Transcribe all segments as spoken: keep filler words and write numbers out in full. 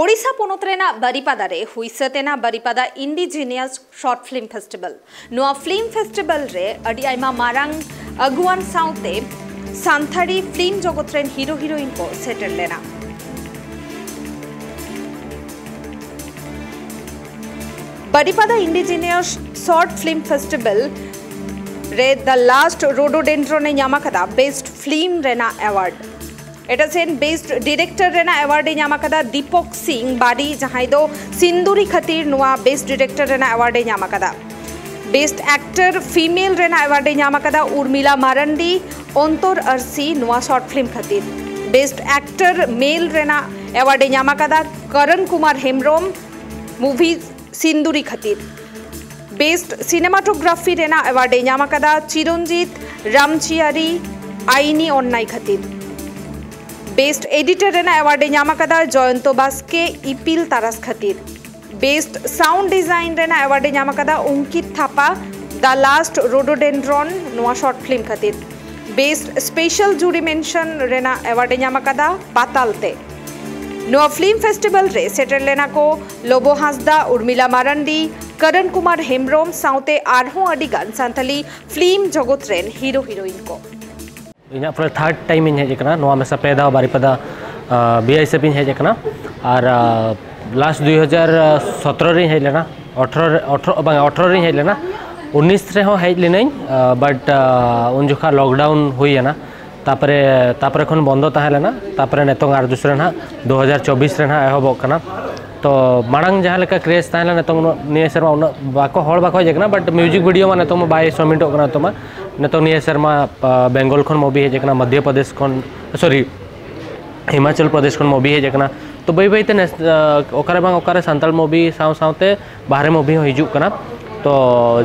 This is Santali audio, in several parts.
ᱳᱰᱤᱥᱟ ᱯᱚᱱᱚᱛ ᱨᱮᱱᱟᱜ ᱵᱟᱨᱤᱯᱟᱫᱟ ᱨᱮ ᱦᱩᱭ ᱥᱟᱹᱛ ᱮᱱᱟ ᱵᱟᱨᱤᱯᱟᱫᱟ ᱤᱱᱰᱤᱡᱤᱱᱤᱭᱟᱥ ᱥᱚᱨᱴ ᱯᱷᱤᱞᱢ ᱯᱷᱮᱥᱴᱤᱵᱷᱟᱞ᱾ ᱱᱚᱣᱟ ᱯᱷᱤᱞᱢ ᱯᱷᱮᱥᱴᱤᱵᱷᱟᱞ ᱨᱮ ᱟᱹᱰᱤ ᱟᱭᱢᱟ ᱢᱟᱨᱟᱝ ᱟᱹᱜᱩᱣᱟᱱ ᱥᱟᱶᱛᱮ ᱥᱟᱱᱛᱟᱲᱤ ᱯᱷᱤᱞᱢ ᱡᱚᱜᱚᱛ ᱨᱮᱱ ᱦᱤᱨᱳ ᱦᱤᱨᱳᱭᱤᱱ ᱠᱚ ᱥᱮᱴᱮᱨ ᱞᱮᱱᱟ᱾ ᱵᱟᱨᱤᱯᱟᱫᱟ ᱤᱱᱰᱤᱡᱤᱱᱤᱭᱟᱥ ᱥᱚᱨᱴ ᱯᱷᱤᱞᱢ ᱯᱷᱮᱥᱴᱤᱵᱷᱟᱞ ᱨᱮ ᱫᱟ ᱞᱟᱥᱴ ᱨᱳᱰᱳᱰᱮᱱᱰᱨᱚᱱ ᱮ ᱧᱟᱢ ᱟᱠᱟᱫᱟ ᱵᱮᱥᱴ ᱯᱷᱤᱞᱢ ᱨᱮᱱᱟᱜ ᱮᱣᱟᱨᱰ᱾ ᱮᱴᱟᱜ ᱥᱮᱱ ᱵᱮᱥᱴ ᱰᱤᱨᱮᱠᱴᱚᱨ ᱨᱮᱱᱟᱜ ᱮᱣᱟᱨᱰ ᱮ ᱧᱟᱢ ᱟᱠᱟᱫᱟ ᱫᱤᱯᱚᱠ ᱥᱤᱝ ᱵᱟᱨᱤ, ᱡᱟᱦᱟᱸᱭ ᱫᱚ ᱥᱤᱱᱫᱩᱨᱤ ᱠᱷᱟᱹᱛᱤᱨ ᱱᱚᱣᱟ ᱵᱮᱥᱴ ᱰᱤᱨᱮᱠᱴᱚᱨ ᱨᱮᱱᱟᱜ ᱮᱣᱟᱨᱰ ᱮ ᱧᱟᱢ ᱟᱠᱟᱫᱟ᱾ ᱵᱮᱥᱴ ᱮᱠᱴᱚᱨ ᱯᱷᱤᱢᱮᱞ ᱨᱮᱱᱟᱜ ᱮᱣᱟᱨᱰ ᱮ ᱧᱟᱢ ᱟᱠᱟᱫᱟ ᱩᱨᱢᱤᱞᱟ ᱢᱟᱨᱟᱱᱰᱤ, ᱚᱱᱛᱚᱨ ᱟᱨᱥᱤ ᱱᱚᱣᱟ ᱥᱚᱨᱴ ᱯᱷᱤᱞᱢ ᱠᱷᱟᱹᱛᱤᱨ᱾ ᱵᱮᱥᱴ ᱮᱠᱴᱚᱨ ᱢᱮᱞ ᱨᱮᱱᱟᱜ ᱮᱣᱟᱨᱰ ᱮ ᱧᱟᱢ ᱟᱠᱟᱫᱟ ᱠᱚᱨᱚᱱ ᱠᱩᱢᱟᱨ ᱦᱮᱢᱵᱨᱚᱢ, ᱢᱩᱵᱷᱤ ᱥᱤᱱᱫᱩᱨᱤ ᱠᱷᱟᱹᱛᱤᱨ᱾ ᱵᱮᱥᱴ ᱥᱤᱱᱮᱢᱟᱴᱳᱜᱨᱟᱯᱷᱤ ᱨᱮᱱᱟᱜ ᱮᱣᱟᱨᱰ ᱮ ᱧᱟᱢ ᱟᱠᱟᱫᱟ ᱪᱤᱨᱚᱱᱡᱤᱛ ᱨᱟᱢᱪᱤᱭᱟᱨᱤ, ᱟᱭᱱᱤ ᱚᱱᱱᱟᱭ ᱠᱷᱟᱹᱛᱤᱨ᱾ ᱵᱮᱥᱴ ᱮᱰᱤᱴᱚᱨ ᱨᱮᱱᱟᱜ ᱮᱣᱟᱨᱰ ᱮ ᱧᱟᱢ ᱟᱠᱟᱫᱟ ᱡᱚᱭᱚᱱᱛᱚ ᱵᱟᱥᱠᱮ, ᱤᱯᱤᱞ ᱛᱟᱨᱟᱥ ᱠᱷᱟᱹᱛᱤᱨ᱾ ᱵᱮᱥᱴ ᱥᱟᱣᱩᱱᱰ ᱰᱤᱡᱟᱭᱤᱱ ᱨᱮᱱᱟᱜ ᱮᱣᱟᱨᱰ ᱮ ᱧᱟᱢ ᱟᱠᱟᱫᱟ ᱚᱝᱠᱤᱛ ᱛᱷᱟᱯᱟ, ᱫᱟ ᱞᱟᱥᱴ ᱨᱳᱰᱳᱰᱮᱱᱰᱨᱚᱱ ᱱᱚᱣᱟ ᱥᱚᱨᱴ ᱯᱷᱤᱞᱢ ᱠᱷᱟᱹᱛᱤᱨ᱾ ᱵᱮᱥᱴ ᱥᱯᱮᱥᱟᱞ ᱡᱩᱨᱤ ᱢᱮᱱᱥᱚᱱ ᱨᱮᱱᱟᱜ ᱮᱣᱟᱨᱰ ᱮ ᱧᱟᱢ ᱟᱠᱟᱫᱟ ᱯᱟᱛᱟᱞ ᱛᱮ᱾ ᱱᱚᱣᱟ ᱯᱷᱤᱞᱢ ᱯᱷᱮᱥᱴᱤᱵᱷᱟᱞ ᱨᱮ ᱥᱮᱴᱮᱨ ᱞᱮᱱᱟ ᱠᱚ ᱞᱚᱵᱚ ᱦᱟᱸᱥᱫᱟ, ᱩᱨᱢᱤᱞᱟ ᱢᱟᱨᱟᱱᱰᱤ, ᱠᱚᱨᱚᱱ ᱠᱩᱢᱟᱨ ᱦᱮᱢᱵᱨᱚᱢ ᱥᱟᱶᱛᱮ ᱟᱨᱦᱚᱸ ᱟᱹᱰᱤ ᱜᱟᱱ ᱥᱟᱱᱛᱟᱞᱤ ᱯᱷᱤᱞᱢ ᱡᱚᱜᱚᱛ ᱨᱮᱱ ᱦᱤᱨᱳ ᱦᱤᱨᱳᱭᱤᱱ ᱠᱚ᱾ ᱤᱧᱟᱹᱜ ᱯᱨᱟᱭ ᱛᱷᱟᱨᱰ ᱴᱟᱭᱤᱢ ᱤᱧ ᱦᱮᱡ ᱟᱠᱟᱱᱟ ᱱᱚᱣᱟ ᱢᱮᱥᱟ ᱯᱮ ᱫᱷᱟᱣ ᱵᱟᱨᱤᱯᱟᱫᱟ, ᱟᱸ, ᱵᱤ ᱟᱭ ᱥᱮᱯ ᱤᱧ ᱦᱮᱡ ᱟᱠᱟᱱᱟ᱾ ᱟᱨ, ᱟᱸ, ᱞᱟᱥᱴ ᱫᱩᱭ ᱦᱟᱡᱟᱨ ᱥᱚᱛᱨᱚ ᱨᱤᱧ ᱦᱮᱡ ᱞᱮᱱᱟ, ᱟᱴᱷᱨᱚ ᱨᱮ, ᱟᱴᱷᱨᱚ, ᱵᱟᱝ, ᱟᱴᱷᱨᱚ ᱨᱤᱧ ᱦᱮᱡ ᱞᱮᱱᱟ, ᱩᱱᱤᱥ ᱨᱮᱦᱚᱸ ᱦᱮᱡ ᱞᱤᱱᱟᱹᱧ, ᱟᱸ, ᱵᱟᱴ, ᱟᱸ, ᱩᱱ ᱡᱚᱠᱷᱟ ᱞᱚᱠᱰᱟᱣᱩᱱ ᱦᱩᱭ ᱮᱱᱟ᱾ ᱛᱟᱯᱚᱨᱮ, ᱛᱟᱯᱚᱨᱮ ᱠᱷᱚᱱ ᱵᱚᱱᱫᱚ ᱛᱟᱦᱮᱸ ᱞᱮᱱᱟ᱾ ᱛᱟᱯᱚᱨᱮ ᱱᱤᱛᱚᱝ ᱟᱨ ᱫᱩᱥᱨᱟ ᱱᱟᱦᱟᱜ ᱫᱩ ᱦᱟᱡᱟᱨ ᱪᱚᱵᱵᱤᱥ ᱨᱮ ᱱᱟᱦᱟᱜ ᱮᱦᱚᱵᱚᱜ ᱠᱟᱱᱟ᱾ ᱛᱚ ᱢᱟᱲᱟᱝ ᱡᱟᱦᱟᱸ ᱞᱮᱠᱟ ᱠᱨᱮᱡᱽ ᱛᱟᱦᱮᱸ ᱞᱮᱱᱟ, ᱱᱤᱛᱚᱝ ᱩᱱᱟᱹᱜ, ᱱᱤᱭᱟᱹ ᱥᱮᱨᱢᱟ ᱩᱱᱟᱹᱜ ᱵᱟᱠᱚ, ᱦᱚᱲ ᱵᱟᱠᱚ ᱦᱮᱡ ᱟᱠᱟᱱᱟ, ᱵᱟᱴ ᱢᱤᱣᱡᱤᱠ ᱵᱷᱤᱰᱤᱭᱳ ᱢᱟ ᱱᱤᱛᱚᱝ ᱢᱟ ᱵᱟᱭ ᱥᱚᱵᱢᱤᱴᱚᱜ ᱠᱟᱱᱟ᱾ ᱱᱤᱛᱚᱝ ᱢᱟ, ᱱᱤᱛᱚᱝ ᱱᱤᱭᱟᱹ ᱥᱮᱨᱢᱟ, ᱟ, ᱵᱮᱝᱜᱚᱞ ᱠᱷᱚᱱ ᱢᱩᱵᱷᱤ ᱦᱮᱡ ᱟᱠᱟᱱᱟ, ᱢᱚᱫᱽᱫᱷᱚ ᱯᱨᱚᱫᱮᱥ ᱠᱷᱚᱱ, ᱥᱚᱨᱤ, ᱦᱤᱢᱟᱪᱚᱞ ᱯᱨᱚᱫᱮᱥ ᱠᱷᱚᱱ ᱢᱩᱵᱷᱤ ᱦᱮᱡ ᱟᱠᱟᱱᱟ᱾ ᱛᱚ ᱵᱟᱹᱭ ᱵᱟᱹᱭ ᱛᱮ ᱱᱮᱥ, ᱟ, ᱚᱠᱟᱨᱮ ᱵᱟᱝ ᱚᱠᱟᱨᱮ ᱥᱟᱱᱛᱟᱲ ᱢᱩᱵᱷᱤ ᱥᱟᱶ ᱥᱟᱶᱛᱮ ᱵᱟᱦᱨᱮ ᱢᱩᱵᱷᱤ ᱦᱚᱸ ᱦᱤᱡᱩᱜ ᱠᱟᱱᱟ᱾ ᱛᱚ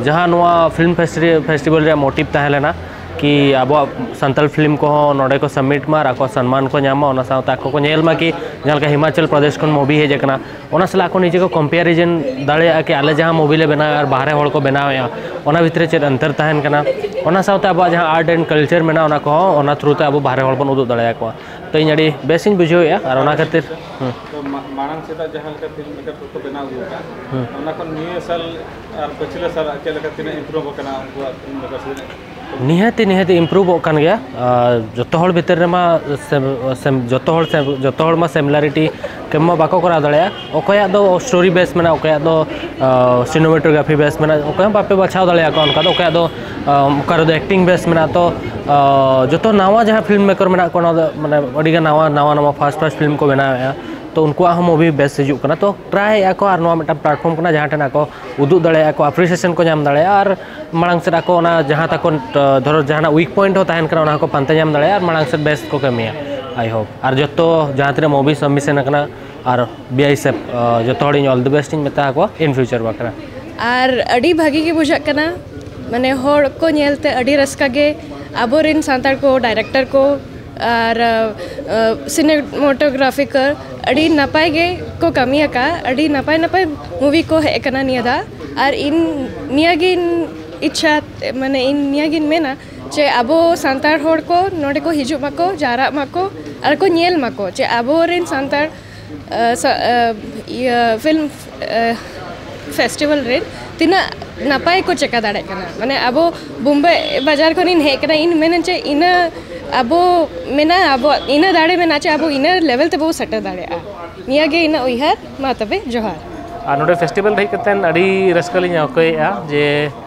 ᱡᱟᱦᱟᱸ ᱱᱚᱣᱟ ᱯᱷᱤᱞᱢ ᱯᱷᱮᱥᱴᱤ-, ᱯᱷᱮᱥᱴᱤᱵᱷᱟᱞ ᱨᱮᱭᱟᱜ ᱢᱳᱴᱤᱵᱷ ᱛᱟᱦᱮᱸ ᱞᱮᱱᱟ, ᱠᱤ ᱟᱵᱚᱣᱟᱜ ᱥᱟᱱᱛᱟᱲ ᱯᱷᱤᱞᱢ ᱠᱚᱦᱚᱸ ᱱᱚᱰᱮ ᱠᱚ ᱥᱟᱵᱢᱤᱴ ᱢᱟ ᱟᱨ ᱟᱠᱚᱣᱟᱜ ᱥᱚᱱᱢᱟᱱ ᱠᱚ ᱧᱟᱢ ᱢᱟ, ᱚᱱᱟ ᱥᱟᱶᱛᱮ ᱟᱠᱚ ᱠᱚ ᱧᱮᱞ ᱢᱟ ᱠᱤ ᱡᱟᱦᱟᱸ ᱞᱮᱠᱟ ᱦᱤᱢᱟᱪᱚᱞ ᱯᱨᱚᱫᱮᱥ ᱠᱷᱚᱱ ᱢᱩᱵᱷᱤ ᱦᱮᱡ ᱟᱠᱟᱱᱟ, ᱚᱱᱟ ᱥᱟᱞᱟᱜ ᱟᱠᱚ ᱱᱤᱡᱮ ᱠᱚ ᱠᱚᱢᱯᱮᱭᱟᱨᱤᱡᱚᱱ ᱫᱟᱲᱮᱭᱟᱜᱼᱟ ᱠᱤ ᱟᱞᱮ ᱡᱟᱦᱟᱸ ᱢᱩᱵᱷᱤ ᱞᱮ ᱵᱮᱱᱟᱣᱮᱫᱼᱟ ᱟᱨ ᱵᱟᱦᱨᱮ ᱦᱚᱲ ᱠᱚ ᱵᱮᱱᱟᱣᱮᱫᱼᱟ, ᱚᱱᱟ ᱵᱷᱤᱛᱨᱤ ᱨᱮ ᱪᱮᱫ ᱚᱱᱛᱚᱨ ᱛᱟᱦᱮᱱ ᱠᱟᱱᱟ, ᱚᱱᱟ ᱥᱟᱶᱛᱮ ᱟᱵᱚᱣᱟᱜ ᱡᱟᱦᱟᱸ ᱟᱨᱴ ᱮᱱᱰ ᱠᱟᱞᱪᱟᱨ ᱢᱮᱱᱟᱜᱼᱟ ᱚᱱᱟ ᱠᱚᱦᱚᱸ ᱚᱱᱟ ᱛᱷᱨᱩ ᱛᱮ ᱟᱵᱚ ᱵᱟᱦᱨᱮ ᱦᱚᱲ ᱵᱚᱱ ᱩᱫᱩᱜ ᱫᱟᱲᱮᱭᱟᱠᱚᱣᱟ᱾ ᱛᱚ ᱤᱧ ᱟᱹᱰᱤ ᱵᱮᱥᱤᱧ ᱵᱩᱡᱷᱟᱹᱣᱮᱫᱼᱟ ᱟᱨ ᱚᱱᱟ ᱠᱷᱟᱹᱛᱤᱨ ᱦᱩᱸ᱾ ᱛᱚ ᱢᱟ- ᱢᱟᱲᱟᱝ ᱥᱮᱫᱟᱜ ᱡᱟᱦᱟᱸ ᱞᱮᱠᱟ ᱯᱷᱤᱞᱢ ᱢᱮᱠᱟᱨ ᱠᱚᱠᱚ ᱵᱮᱱᱟᱣ ᱟᱹᱜᱩ ᱟᱠᱟᱫ, ᱦᱩᱸ᱾ ᱚᱱᱟ ᱠᱷᱚᱱ ᱱᱤᱭᱟᱹ ᱥᱟᱞ ᱟᱨ ᱯᱟᱹᱪᱷᱞᱟᱹ ᱥᱟᱞ ᱪᱮᱫ ᱞᱮᱠᱟ ᱛᱤᱱᱟᱹᱜ ᱤᱢᱯᱨᱩᱵᱷ ᱟᱠᱟᱱᱟ ᱩᱱᱠᱩᱣᱟᱜ ᱯᱷᱤᱞᱢ ᱢᱮᱠᱟᱨ ᱥᱮ? ᱱᱤᱦᱟᱹᱛᱤ ᱱᱤᱦᱟᱹᱛᱤ ᱤᱢᱯᱨᱩᱵᱷᱚᱜ ᱠᱟᱱ ᱜᱮᱭᱟ᱾ ᱟᱨ ᱡᱚᱛᱚ ᱦᱚᱲ ᱵᱷᱤᱛᱤᱨ ᱨᱮᱢᱟ ᱥᱮᱢ- ᱥᱮᱢ- ᱡᱚᱛᱚ ᱦᱚᱲ ᱥᱮᱢ- ᱡᱚᱛᱚ ᱦᱚᱲ ᱢᱟ ᱥᱤᱢᱤᱞᱟᱨᱤᱴᱤ ᱠᱮᱢ ᱢᱟ ᱵᱟᱠᱚ ᱠᱚᱨᱟᱣ ᱫᱟᱲᱮᱭᱟᱜᱼᱟ᱾ ᱚᱠᱚᱭᱟᱜ ᱫᱚ ᱥᱴᱳᱨᱤ ᱵᱮᱥ ᱢᱮᱱᱟᱜᱼᱟ, ᱚᱠᱚᱭᱟᱜ ᱫᱚ ᱥᱤᱱᱮᱢᱟᱴᱳᱜᱨᱟᱯᱷᱤ ᱵᱮᱥ ᱢᱮᱱᱟᱜᱼᱟ, ᱚᱠᱚᱭ ᱦᱚᱸ ᱵᱟᱯᱮ ᱵᱟᱪᱷᱟᱣ ᱫᱟᱲᱮᱭᱟᱠᱚᱣᱟ᱾ ᱚᱱᱠᱟ ᱫᱚ ᱚᱠᱚᱭᱟᱜ ᱫᱚ ᱟᱸ, ᱚᱠᱟ ᱨᱮᱫᱚ ᱮᱠᱴᱤᱝ ᱵᱮᱥ ᱢᱮᱱᱟᱜᱼᱟ᱾ ᱛᱚ ᱟᱸ, ᱡᱚᱛᱚ ᱱᱟᱣᱟ ᱡᱟᱦᱟᱸ ᱯᱷᱤᱞᱢ ᱢᱮᱠᱟᱨ ᱢᱮᱱᱟᱜ ᱠᱚᱣᱟ, ᱚᱱᱟ ᱫᱚ ᱢᱟᱱᱮ ᱟᱹᱰᱤᱜᱟᱱ ᱱᱟᱣᱟ ᱱᱟᱣᱟ ᱱᱟᱣᱟ ᱯᱷᱟᱥᱴ ᱯᱷᱟᱥᱴ ᱯᱷᱤᱞᱢ ᱠᱚ ᱵᱮᱱᱟᱣᱮᱫᱼᱟ᱾ ᱛᱚ ᱩᱱᱠᱩᱣᱟᱜ ᱦᱚᱸ ᱢᱩᱵᱷᱤ ᱵᱮᱥ ᱦᱤᱡᱩᱜ ᱠᱟᱱᱟ᱾ ᱛᱚ ᱴᱨᱟᱭᱮᱫᱼᱟ ᱠᱚ ᱟᱨ ᱱᱚᱣᱟ ᱢᱤᱫᱴᱟᱝ ᱯᱞᱟᱴᱯᱷᱚᱨᱢ ᱠᱟᱱᱟ ᱡᱟᱦᱟᱸ ᱴᱷᱮᱱ ᱟᱠᱚ ᱩᱫᱩᱜ ᱫᱟᱲᱮᱭᱟᱜᱼᱟ ᱠᱚ, ᱟᱯᱨᱤᱥᱤᱭᱮᱥᱚᱱ ᱠᱚ ᱧᱟᱢ ᱫᱟᱲᱮᱭᱟᱜᱼᱟ ᱟᱨ ᱢᱟᱲᱟᱝ ᱥᱮᱫ ᱟᱠᱚ ᱚᱱᱟ ᱡᱟᱦᱟᱸ ᱛᱟᱠᱚ, ᱟᱸ, ᱫᱷᱚᱨᱚ ᱡᱟᱦᱟᱱᱟᱜ ᱣᱤᱠ ᱯᱚᱭᱮᱱᱴ ᱦᱚᱸ ᱛᱟᱦᱮᱱ ᱠᱟᱱᱟ, ᱚᱱᱟ ᱦᱚᱸᱠᱚ ᱯᱟᱱᱛᱮ ᱧᱟᱢ ᱫᱟᱲᱮᱭᱟᱜᱼᱟ ᱟᱨ ᱢᱟᱲᱟᱝ ᱥᱮᱫ ᱵᱮᱥ ᱠᱚ ᱠᱟᱹᱢᱤᱭᱟ᱾ ᱟᱭ ᱦᱳᱯ ᱟᱨ ᱡᱚᱛᱚ ᱡᱟᱦᱟᱸ ᱛᱤᱱᱟᱹᱜ ᱢᱩᱵᱷᱤ ᱥᱟᱵᱢᱤᱥᱚᱱ ᱟᱠᱟᱱᱟ ᱟᱨ ᱵᱤ ᱟᱭ ᱥᱮᱯ, ᱟᱸ, ᱡᱚᱛᱚ ᱦᱚᱲᱤᱧ ᱚᱞ ᱫᱤ ᱵᱮᱥᱴ ᱤᱧ ᱢᱮᱛᱟ ᱟᱠᱚᱣᱟ ᱤᱱ ᱯᱷᱤᱭᱩᱪᱟᱨ ᱵᱟᱠᱷᱨᱟ᱾ ᱟᱨ ᱟᱹᱰᱤ ᱵᱷᱟᱹᱜᱤ ᱜᱮ ᱵᱩᱡᱷᱟᱹᱜ ᱠᱟᱱᱟ, ᱢᱟᱱᱮ ᱦᱚᱲ ᱠᱚ ᱧᱮᱞᱛᱮ ᱟᱹᱰᱤ ᱨᱟᱹᱥᱠᱟᱹ ᱜᱮ, ᱟᱵᱚᱨᱮᱱ ᱥᱟᱱᱛᱟᱲ ᱠᱚ ᱰᱟᱭᱨᱮᱠᱴᱚᱨ ᱠᱚ ᱟᱨ ᱥᱤᱱᱮᱢᱟᱴᱳᱜᱨᱟᱯᱷᱤᱠᱟᱨ ᱟᱹᱰᱤ ᱱᱟᱯᱟᱭ ᱜᱮ ᱠᱚ ᱠᱟᱹᱢᱤ ᱟᱠᱟᱫᱼᱟ᱾ ᱟᱹᱰᱤ ᱱᱟᱯᱟᱭ ᱱᱟᱯᱟᱭ ᱢᱩᱵᱷᱤ ᱠᱚ ᱦᱮᱡ ᱟᱠᱟᱱᱟ ᱱᱤᱭᱟᱹ ᱫᱷᱟᱣ᱾ ᱟᱨ ᱤᱧ ᱱᱤᱭᱟᱹᱜᱤᱧ ᱤᱪᱪᱷᱟ, ᱢᱟᱱᱮ ᱤᱧ ᱱᱤᱭᱟᱹᱜᱤᱧ ᱢᱮᱱᱟ ᱡᱮ ᱟᱵᱚ ᱥᱟᱱᱛᱟᱲ ᱦᱚᱲ ᱠᱚ ᱱᱚᱰᱮ ᱠᱚ ᱦᱤᱡᱩᱜ ᱢᱟᱠᱚ, ᱡᱟᱣᱨᱟᱜ ᱢᱟᱠᱚ ᱟᱨ ᱠᱚ ᱧᱮᱞ ᱢᱟᱠᱚ ᱡᱮ ᱟᱵᱚᱨᱮᱱ ᱥᱟᱱᱛᱟᱲ ᱟᱸ, ᱥᱟ- ᱟᱸ, ᱤᱭᱟᱹ ᱯᱷᱤᱞᱢ, ᱟᱸ, ᱯᱷᱮᱥᱴᱤᱵᱷᱮᱞ ᱨᱮ ᱛᱤᱱᱟᱹᱜ ᱱᱟᱯᱟᱭ ᱠᱚ ᱪᱮᱠᱟ ᱫᱟᱲᱮᱭᱟᱜ ᱠᱟᱱᱟ᱾ ᱢᱟᱱᱮ ᱟᱵᱚ ᱵᱳᱢᱵᱟᱭ ᱵᱟᱡᱟᱨ ᱠᱷᱚᱱᱤᱧ ᱦᱮᱡ ᱠᱟᱱᱟ, ᱤᱧ ᱢᱮᱱᱟᱹᱧ ᱪᱮ ᱤᱱᱟᱹ ᱟᱵᱚ ᱢᱮᱱᱟᱜᱼᱟ, ᱟᱵᱚᱣᱟᱜ ᱤᱱᱟᱹ ᱫᱟᱲᱮ ᱢᱮᱱᱟᱜᱼᱟ ᱪᱮ ᱟᱵᱚ ᱤᱱᱟᱹ ᱞᱮᱵᱮᱞ ᱛᱮᱵᱚ ᱥᱮᱴᱮᱨ ᱫᱟᱲᱮᱭᱟᱜᱼᱟ᱾ ᱱᱤᱭᱟᱹ ᱜᱮ ᱤᱱᱟᱹ ᱩᱭᱦᱟᱹᱨ᱾ ᱢᱟ ᱛᱚᱵᱮ ᱡᱚᱦᱟᱨ᱾ ᱟᱨ ᱱᱚᱰᱮ ᱯᱷᱮᱥᱴᱤᱵᱷᱮᱞ ᱨᱮ ᱦᱮᱡ ᱠᱟᱛᱮᱫ ᱟᱹᱰᱤ ᱨᱟᱹᱥᱠᱟᱹ ᱞᱤᱧ ᱟᱹᱭᱠᱟᱹᱣᱮᱫᱼᱟ ᱡᱮ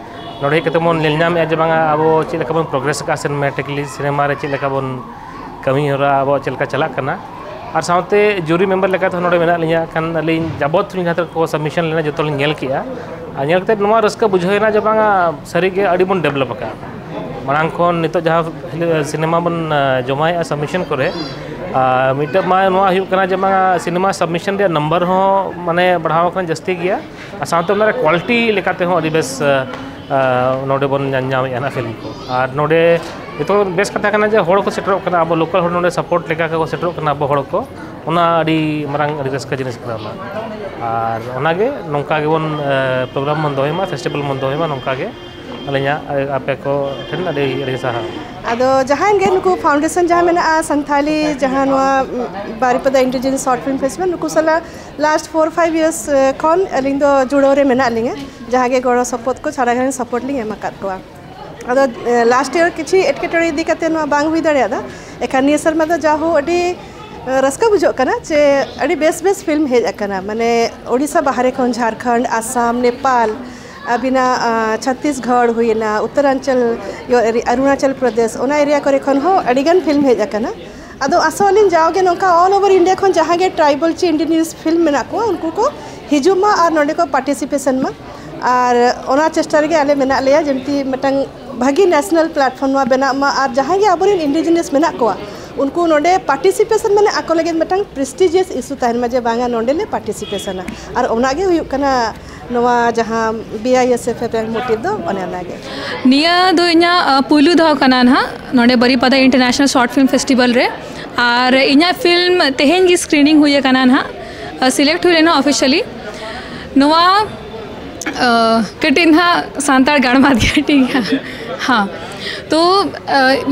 ᱱᱚᱰᱮ ᱦᱮᱡ ᱠᱟᱛᱮᱫ ᱵᱚᱱ ᱧᱮᱞ ᱧᱟᱢᱮᱫᱼᱟ ᱡᱮ ᱵᱟᱝᱟ ᱟᱵᱚ ᱪᱮᱫ ᱞᱮᱠᱟ ᱵᱚᱱ ᱯᱨᱚᱜᱨᱮᱥ ᱟᱠᱟᱫᱼᱟ ᱥᱤᱱᱮᱢᱟᱴᱤᱠᱞᱤ, ᱥᱤᱱᱮᱢᱟ ᱨᱮ ᱪᱮᱫ ᱞᱮᱠᱟ ᱵᱚᱱ ᱠᱟᱹᱢᱤ ᱦᱚᱨᱟ ᱟᱵᱚᱣᱟᱜ ᱪᱮᱫ ᱞᱮᱠᱟ ᱪᱟᱞᱟᱜ ᱠᱟᱱᱟ᱾ ᱟᱨ ᱥᱟᱶᱛᱮ ᱡᱩᱨᱤ ᱢᱮᱢᱵᱟᱨ ᱞᱮᱠᱟᱛᱮ ᱦᱚᱸ ᱱᱚᱰᱮ ᱢᱮᱱᱟᱜ ᱞᱤᱧᱟ᱾ ᱠᱷᱟᱱ ᱟᱹᱞᱤᱧ ᱡᱟᱵᱚᱛ ᱞᱤᱧ ᱡᱟᱦᱟᱸ ᱛᱤᱱᱟᱹᱜ ᱠᱚ ᱥᱟᱵᱢᱤᱥᱚᱱ ᱞᱮᱱᱟ ᱡᱚᱛᱚ ᱞᱤᱧ ᱧᱮᱞ ᱠᱮᱜᱼᱟ᱾ ᱟᱨ ᱧᱮᱞ ᱠᱟᱛᱮᱫ ᱱᱚᱣᱟ ᱨᱟᱹᱥᱠᱟᱹ ᱵᱩᱡᱷᱟᱹᱣ ᱮᱱᱟ ᱡᱮ ᱵᱟᱝᱟ ᱥᱟᱹᱨᱤᱜᱮ ᱟᱹᱰᱤ ᱵᱚᱱ ᱰᱮᱵᱷᱞᱚᱯ ᱟᱠᱟᱫᱼᱟ᱾ ᱢᱟᱲᱟᱝ ᱠᱷᱚᱱ ᱱᱤᱛᱚᱜ ᱡᱟᱦᱟᱸ ᱯᱷᱤᱞ- ᱥᱤᱱᱮᱢᱟ ᱵᱚᱱ, ᱟᱸ, ᱡᱚᱢᱟᱭᱮᱫᱼᱟ ᱥᱟᱵᱢᱤᱥᱚᱱ ᱠᱚᱨᱮ, ᱟᱨ ᱢᱤᱫᱴᱮᱱ ᱢᱟ ᱱᱚᱣᱟ ᱦᱩᱭᱩᱜ ᱠᱟᱱᱟ ᱡᱮ ᱵᱟᱝᱟ ᱥᱤᱱᱮᱢᱟ ᱥᱟᱵᱢᱤᱥᱚᱱ ᱨᱮᱭᱟᱜ ᱱᱟᱢᱵᱟᱨ ᱦᱚᱸ ᱢᱟᱱᱮ ᱵᱟᱲᱦᱟᱣ ᱟᱠᱟᱱᱟ ᱡᱟᱹᱥᱛᱤ ᱜᱮᱭᱟ᱾ ᱟᱨ ᱥᱟᱶᱛᱮ ᱚᱱᱟ ᱨᱮ ᱠᱣᱟᱞᱤᱴᱤ ᱞᱮᱠᱟ ᱛᱮᱦᱚᱸ ᱟᱹᱰᱤ ᱵᱮᱥ, ᱟᱸ, ᱱᱚᱰᱮ ᱵᱚᱱ ᱧᱟᱢᱮᱫᱼᱟ ᱱᱟᱜ ᱯᱷᱤᱞᱢ ᱠᱚ᱾ ᱟᱨ ᱱᱚᱰᱮ ᱡᱚᱛᱚ ᱵᱮᱥ ᱠᱟᱛᱷᱟ ᱠᱟᱱᱟ ᱡᱮ ᱦᱚᱲ ᱠᱚ ᱥᱮᱴᱮᱨᱚᱜ ᱠᱟᱱᱟ, ᱟᱵᱚ ᱞᱳᱠᱟᱞ ᱦᱚᱲ ᱱᱚᱰᱮ ᱥᱟᱯᱳᱨᱴ ᱞᱮᱠᱟ ᱠᱚ ᱥᱮᱴᱮᱨᱚᱜ ᱠᱟᱱᱟ ᱟᱵᱚ ᱦᱚᱲ ᱠᱚ᱾ ᱚᱱᱟ ᱟᱹᱰᱤ ᱢᱟᱨᱟᱝ, ᱟᱹᱰᱤ ᱨᱟᱹᱥᱠᱟᱹ ᱡᱤᱱᱤᱥ ᱠᱟᱱᱟ ᱚᱱᱟ᱾ ᱟᱨ ᱚᱱᱟᱜᱮ ᱱᱚᱝᱠᱟ ᱜᱮᱵᱚᱱ ᱯᱨᱳᱜᱨᱟᱢ ᱵᱚᱱ ᱫᱚᱦᱚᱭ ᱢᱟ, ᱯᱷᱮᱥᱴᱤᱵᱷᱮᱞ ᱵᱚᱱ ᱫᱚᱦᱚᱭ ᱢᱟ ᱱᱚᱝᱠᱟ ᱜᱮ᱾ ᱟᱹᱞᱤᱧᱟᱜ ᱟᱯᱮ ᱠᱚ ᱴᱷᱮᱱ ᱟᱹᱰᱤ ᱟᱹᱰᱤ ᱥᱟᱨᱦᱟᱣ᱾ ᱟᱫᱚ ᱡᱟᱦᱟᱸᱭ ᱜᱮ ᱱᱩᱠᱩ ᱯᱷᱟᱣᱩᱱᱰᱮᱥᱚᱱ ᱡᱟᱦᱟᱸ ᱢᱮᱱᱟᱜᱼᱟ ᱥᱟᱱᱛᱷᱟᱞᱤ, ᱡᱟᱦᱟᱸ ᱱᱚᱣᱟ ᱵᱟᱨᱤᱯᱟᱫᱟ ᱤᱱᱰᱤᱡᱤᱱᱟᱥ ᱥᱚᱨᱴ ᱯᱷᱤᱞᱢ ᱯᱷᱮᱥᱴᱤᱵᱷᱟᱞ, ᱱᱩᱠᱩ ᱥᱟᱞᱟᱜ ᱞᱟᱥᱴ ᱯᱷᱳᱨ ᱯᱷᱟᱭᱤᱵᱷ ᱤᱭᱟᱨᱥ ᱠᱷᱚᱱ ᱟᱹᱞᱤᱧ ᱫᱚ ᱡᱩᱲᱟᱹᱣ ᱨᱮ ᱢᱮᱱᱟᱜ ᱞᱤᱧᱟᱹ᱾ ᱡᱟᱦᱟᱸ ᱜᱮ ᱜᱚᱲᱚ ᱥᱚᱯᱚᱦᱚᱫ ᱠᱚ ᱥᱟᱨᱟ ᱜᱷᱟᱲᱤᱡ ᱥᱟᱯᱳᱨᱴ ᱞᱤᱧ ᱮᱢ ᱟᱠᱟᱫ ᱠᱚᱣᱟ᱾ ᱟᱫᱚ ᱞᱟᱥᱴ ᱤᱭᱟᱨ ᱠᱤᱪᱷᱩ ᱮᱴᱠᱮᱴᱚᱬᱮ ᱤᱫᱤ ᱠᱟᱛᱮ ᱱᱚᱣᱟ ᱵᱟᱝ ᱦᱩᱭ ᱫᱟᱲᱮᱭᱟᱫᱟ᱾ ᱮᱠᱷᱟᱱ ᱱᱤᱭᱟᱹ ᱥᱮᱨᱢᱟ ᱫᱚ ᱡᱟᱦᱳ ᱟᱹᱰᱤ ᱨᱟᱹᱥᱠᱟᱹ ᱵᱩᱡᱷᱟᱹᱜ ᱠᱟᱱᱟ ᱡᱮ ᱟᱹᱰᱤ ᱵᱮᱥ ᱵᱮᱥ ᱯᱷᱤᱞᱢ ᱦᱮᱡ ᱟᱠᱟᱱᱟ, ᱢᱟᱱᱮ ᱳᱰᱤᱥᱟ ᱵᱟᱦᱨᱮ ᱠᱷᱚᱱ, ᱡᱷᱟᱲᱠᱷᱚᱸᱰ, ᱟᱥᱟᱢ, ᱱᱮᱯᱟᱞ, ᱟᱹᱵᱤᱱᱟᱜ ᱪᱷᱚᱛᱤᱥᱜᱚᱲ ᱦᱩᱭᱮᱱᱟ, ᱩᱛᱛᱚᱨᱟᱧᱪᱚᱞ, ᱚᱨᱩᱱᱟᱪᱚᱞ ᱯᱨᱚᱫᱮᱥ, ᱚᱱᱟ ᱮᱨᱤᱭᱟ ᱠᱚᱨᱮ ᱠᱷᱚᱱ ᱦᱚᱸ ᱟᱹᱰᱤᱜᱟᱱ ᱯᱷᱤᱞᱢ ᱦᱮᱡ ᱟᱠᱟᱱᱟ᱾ ᱟᱫᱚ ᱟᱥᱚᱜ ᱟᱹᱞᱤᱧ ᱡᱟᱣᱜᱮ ᱱᱚᱝᱠᱟ ᱚᱞ ᱳᱵᱷᱟᱨ ᱤᱱᱰᱤᱭᱟ ᱠᱷᱚᱱ ᱡᱟᱦᱟᱸ ᱜᱮ ᱴᱨᱟᱭᱵᱟᱞ ᱪᱮ ᱤᱱᱰᱤᱡᱤᱱᱟᱥ ᱯᱷᱤᱞᱢ ᱢᱮᱱᱟᱜ ᱠᱚᱣᱟ, ᱩᱱᱠᱩ ᱠᱚ ᱦᱤᱡᱩᱜ ᱢᱟ ᱟᱨ ᱱᱚᱰᱮ ᱠᱚ ᱯᱟᱨᱴᱤᱥᱤᱯᱮᱥᱚᱱ ᱢᱟ᱾ ᱟᱨ ᱚᱱᱟ ᱪᱮᱥᱴᱟ ᱨᱮᱜᱮ ᱟᱞᱮ ᱢᱮᱱᱟᱜ ᱞᱮᱭᱟ, ᱡᱮᱢᱛᱤ ᱢᱤᱫᱴᱟᱝ ᱵᱷᱟᱹᱜᱤ ᱱᱮᱥᱱᱟᱞ ᱯᱞᱟᱴᱯᱷᱚᱨᱢ ᱱᱚᱣᱟ ᱵᱮᱱᱟᱜ ᱢᱟ ᱟᱨ ᱡᱟᱦᱟᱸᱭ ᱜᱮ ᱟᱵᱚᱨᱮᱱ ᱤᱱᱰᱤᱡᱤᱱᱟᱥ ᱢᱮᱱᱟᱜ ᱠᱚᱣᱟ, ᱩᱱᱠᱩ ᱱᱚᱰᱮ ᱯᱟᱨᱴᱤᱥᱤᱯᱮᱥᱚᱱ ᱢᱟᱱᱮ ᱟᱠᱚ ᱞᱟᱹᱜᱤᱫ ᱢᱤᱫᱴᱟᱝ ᱯᱨᱮᱥᱴᱤᱡᱤᱭᱟᱥ ᱤᱥᱩ ᱛᱟᱦᱮᱱ ᱢᱟ ᱡᱮ ᱵᱟᱝᱟ ᱱᱚᱰᱮ ᱞᱮ ᱯᱟᱨᱴᱤᱥᱤᱯᱮᱥᱚᱱᱟ᱾ ᱟᱨ ᱚᱱᱟᱜᱮ ᱦᱩᱭᱩᱜ ᱠᱟᱱᱟ ᱱᱚᱣᱟ ᱡᱟᱦᱟᱸ B I S F F motive ᱫᱚ ᱚᱱᱮ ᱚᱱᱟᱜᱮ᱾ ᱱᱤᱭᱟᱹ ᱫᱚ ᱤᱧᱟᱹᱜ ᱯᱩᱭᱞᱩ ᱫᱷᱟᱣ ᱠᱟᱱᱟ ᱱᱟᱦᱟᱜ ᱱᱚᱰᱮ ᱵᱟᱨᱤᱯᱟᱫᱟ ᱤᱱᱴᱟᱨᱱᱮᱥᱱᱟᱞ ᱥᱚᱨᱴ ᱯᱷᱤᱞᱢ ᱯᱷᱮᱥᱴᱤᱵᱷᱟᱞ ᱨᱮ᱾ ᱟᱨ ᱤᱧᱟᱹᱜ ᱯᱷᱤᱞᱢ ᱛᱮᱦᱮᱧ ᱜᱮ ᱥᱠᱨᱤᱱᱤᱝ ᱦᱩᱭ ᱟᱠᱟᱱᱟ ᱱᱟᱦᱟᱜ, ᱥᱤᱞᱮᱠᱴ ᱦᱩᱭ ᱞᱮᱱᱟ ᱚᱯᱷᱤᱥᱤᱭᱟᱞᱤ᱾ ᱱᱚᱣᱟ ᱠᱟᱹᱴᱤᱡ ᱱᱟᱦᱟᱜ ᱥᱟᱱᱛᱟᱲ ᱜᱟᱲᱢᱟᱛ ᱜᱮ ᱴᱷᱤᱠ ᱜᱮᱭᱟ᱾ ᱦᱮᱸ, ᱛᱚ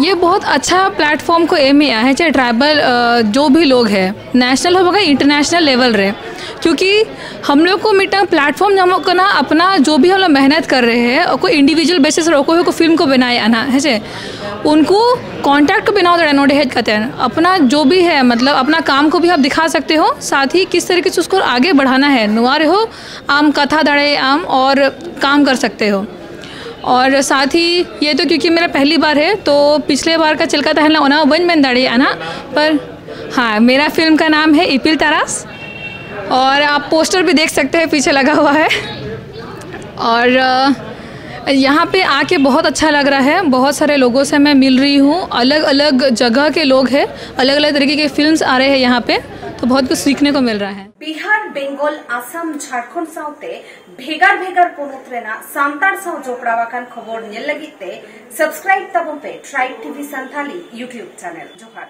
ᱤᱭᱟᱹ ᱵᱚᱦᱩᱛ ᱟᱪᱪᱷᱟ ᱯᱞᱟᱴᱯᱷᱚᱨᱢ ᱠᱚ ᱮᱢᱮᱜᱼᱟ, ᱦᱮᱸ ᱪᱮ, ᱴᱨᱟᱭᱵᱟᱞ ᱡᱚ ᱵᱷᱤ ᱞᱳᱜ ᱦᱮᱸ, ᱱᱮᱥᱱᱟᱞ ᱦᱚᱸ ᱵᱟᱝᱟ, ᱤᱱᱴᱟᱨᱱᱮᱥᱱᱟᱞ ᱞᱮᱵᱮᱞ ᱨᱮ᱾ ᱠᱤᱭᱩᱠᱤ ᱦᱟᱢ ᱞᱳᱜ ᱠᱚ ᱢᱤᱫᱴᱟᱝ ᱯᱞᱟᱴᱯᱷᱚᱨᱢ ᱧᱟᱢᱚᱜ ᱠᱟᱱᱟ, ᱟᱯᱱᱟ ᱡᱚ ᱵᱷᱤ ᱦᱟᱢ ᱞᱳᱜ ᱢᱮᱦᱱᱚᱛ ᱠᱟᱨ ᱨᱮ ᱦᱮᱸ, ᱚᱠᱚᱭ ᱤᱱᱰᱤᱵᱷᱤᱡᱩᱣᱟᱞ ᱵᱮᱥᱤᱥ ᱨᱮ ᱚᱠᱚᱭ ᱦᱚᱸᱠᱚ ᱯᱷᱤᱞᱢ ᱠᱚ ᱵᱮᱱᱟᱣᱮᱫᱼᱟ ᱱᱟᱦᱟᱜ, ᱦᱮᱸ ᱪᱮ, ᱩᱱᱠᱩ ᱠᱚᱱᱴᱟᱠᱴ ᱠᱚ ᱵᱮᱱᱟᱣ ᱫᱟᱲᱮᱭᱟᱜᱼᱟ ᱱᱚᱰᱮ ᱦᱮᱡ ᱠᱟᱛᱮ, ᱟᱯᱱᱟ ᱡᱚ ᱵᱷᱤ ᱦᱮᱸ, ᱢᱚᱛᱞᱚᱵ ᱟᱯᱱᱟ ᱠᱟᱢ ᱠᱚ ᱵᱷᱤ ᱟᱯ ᱫᱤᱠᱷᱟ ᱥᱟᱠᱛᱮ ᱦᱳ, ᱥᱟᱛ ᱦᱤ ᱠᱤᱥ ᱛᱟᱨᱤᱠᱮ ᱥᱮ ᱩᱥᱠᱳ ᱟᱜᱮ ᱵᱟᱲᱷᱟᱱᱟ ᱦᱮᱸ, ᱱᱚᱣᱟ ᱨᱮᱦᱚᱸ ᱟᱢ ᱠᱟᱛᱷᱟ ᱫᱟᱲᱮᱭᱟᱜ ᱟᱢ ᱚᱨ ᱠᱟᱢ ᱠᱟᱨ ᱥᱟᱠᱛᱮ ᱦᱳ᱾ ᱚᱨ ᱥᱟᱛ ᱦᱤ ᱤᱭᱮ ᱛᱚ ᱠᱤᱭᱩᱠᱤ ᱢᱮᱨᱟ ᱯᱮᱦᱞᱤ ᱵᱟᱨ ᱦᱮᱸ, ᱛᱚ ᱯᱤᱪᱷᱞᱮ ᱵᱟᱨ ᱠᱟ ᱪᱮᱫ ᱞᱮᱠᱟ ᱛᱟᱦᱮᱸ ᱞᱮᱱᱟ ᱚᱱᱟ ᱦᱚᱸ ᱵᱟᱹᱧ ᱢᱮᱱ ᱫᱟᱲᱮᱭᱟᱜᱼᱟ ᱱᱟᱦᱟᱜ, ᱯᱟᱨ ᱦᱮᱸ, ᱢᱮᱨᱟ ᱯᱷᱤᱞᱢ ᱠᱟ ᱱᱟᱢ ᱦᱮᱸ ᱤᱯᱤᱞ ᱛᱟᱨᱟᱥ᱾ ᱚᱨ ᱟᱯ ᱯᱳᱥᱴᱟᱨ ᱵᱷᱤ ᱫᱮᱠᱷ ᱥᱟᱠᱛᱮ ᱦᱮᱸ ᱯᱤᱪᱷᱮ ᱞᱟᱜᱟ ᱦᱩᱣᱟ ᱦᱮᱸ᱾ ᱚᱨ ᱟ, ᱭᱟᱦᱟᱸ ᱯᱮ ᱟᱠᱮ ᱵᱚᱦᱩᱛ ᱟᱪᱪᱷᱟ ᱞᱟᱜ ᱨᱟᱦᱟ ᱦᱮᱸ, ᱵᱚᱦᱩᱛ ᱥᱟᱨᱮ ᱞᱳᱜᱳ ᱥᱮ ᱢᱮ ᱢᱤᱞ ᱨᱤᱦᱤ ᱦᱩᱸ, ᱟᱞᱟᱜ ᱟᱞᱟᱜ ᱡᱟᱜᱟᱦ ᱠᱮ ᱞᱳᱜ ᱦᱮᱸ, ᱟᱞᱟᱜ ᱟᱞᱟᱜ ᱛᱟᱨᱤᱠᱮ ᱠᱮ ᱯᱷᱤᱞᱢᱥ ᱟ ᱨᱟᱦᱮ ᱦᱮᱸ ᱭᱟᱦᱟᱸ ᱯᱮ᱾ बहुत कुछ सीखने को मिल रहा है। ᱵᱤᱦᱟᱨ, ᱵᱮᱝᱜᱚᱞ, ᱟᱥᱟᱢ, ᱡᱷᱟᱲᱠᱷᱚᱸᱰ ᱥᱟᱶᱛᱮ ᱵᱷᱮᱜᱟᱨ ᱵᱷᱮᱜᱟᱨ ᱯᱚᱱᱚᱛ ᱨᱮᱱᱟᱜ ᱥᱟᱱᱛᱟᱲ ᱥᱟᱶ ᱡᱚᱯᱲᱟᱣ ᱟᱠᱟᱱ ᱠᱷᱚᱵᱚᱨ ᱧᱮᱞ ᱞᱟᱹᱜᱤᱫ ᱛᱮ ᱥᱟᱵᱥᱠᱨᱟᱭᱤᱵ ᱛᱟᱵᱚᱱ ᱯᱮ Tribe T V Santhali YouTube channel. ᱡᱚᱦᱟᱨ᱾